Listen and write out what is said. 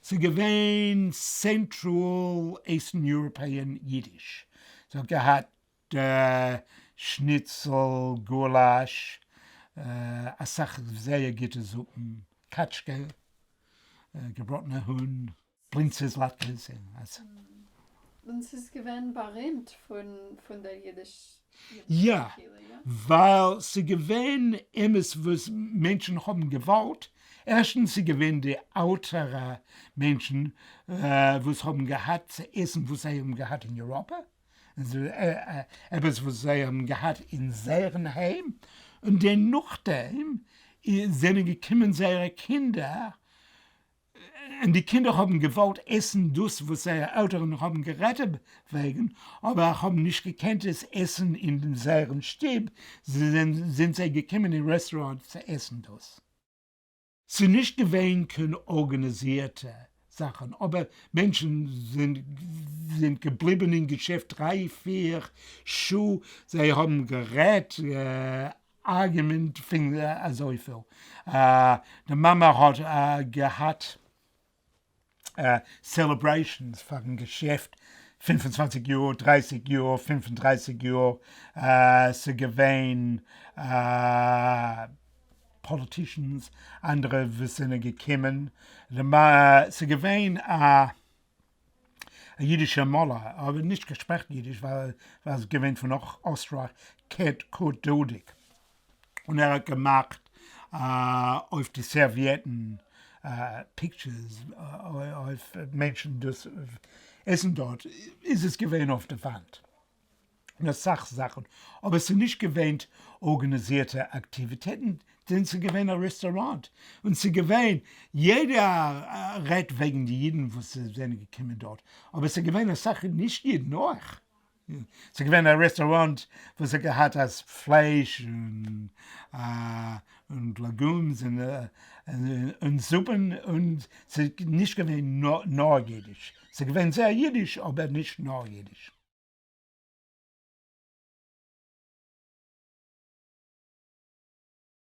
ס'איז געווען Central Eastern European אידיש, ס'האט געהאט שניצל, גולאש, אסאך זייער גוטע זופן, קאטשקע, געבראטענע האן, בלינצעס, לאטקעס. און ס'איז געווען בארימט פון דער אידישער יא, קהילה, יא? ווייל ס'איז געווען אמת וואס מענטשן האבן געוואלט, ערשטנס ס'איז געווען די עלטערע מענטשן וואס האבן געהאט צו עסן וואס זיי האבן געהאט אין אייראפע, עפעס וואס זיי האבן געהאט אין זייערן היים, און דערנאכדעם זענען געקומען זייערע קינדער, און די קינדער האבן געוואלט עסן דאס וואס זייערע עלטערן האבן גערעדט וועגן, אבער האבן נישט געקענט עס עסן אין זייערן שטוב, זענען זיי געקומען אין רעסטוראנט צו עסן דאס. ס'איז נישט געווען קיין ארגאניזירטע זאכן, אבער מענטשן זענען געבליבן אין געשעפט דריי פיר שעה, זיי האבן גערעדט argument פון אזויפיל, די מאמע האט געהאט celebrations פארן געשעפט, 25 יאר, 30 יאר, 35 יאר, ס'איז געווען politicians, אנדערע וואס זענען געקומען, ס'איז געווען א אידישער מאלער, אבער נישט געשפרעכט אידיש ווייל ער איז געווען פון אוסטרייך, קורט דודיק, און ער האט געמאכט אויף די סערוויעטן pictures אויף מענטשן דאס עסן דארט, איז עס געווען אויף די וואנט. און אסאך זאכן, אבער ס'איז נישט געווען ארגאניזירטע אקטיוויטעטן, דען ס'איז געווען א רעסטוראנט, און ס'איז געווען, יעדער רעדט וועגן די אידן וואס זענען געקומען דארט, אבער ס'איז געווען אסאך נישט אידן אויך, ס'איז געווען א רעסטוראנט וואס האט געהאט אז פלייש און legumes און זופן, און ס'איז נישט געווען נאר אידיש, ס'איז געווען זייער אידיש אבער נישט נאר אידיש.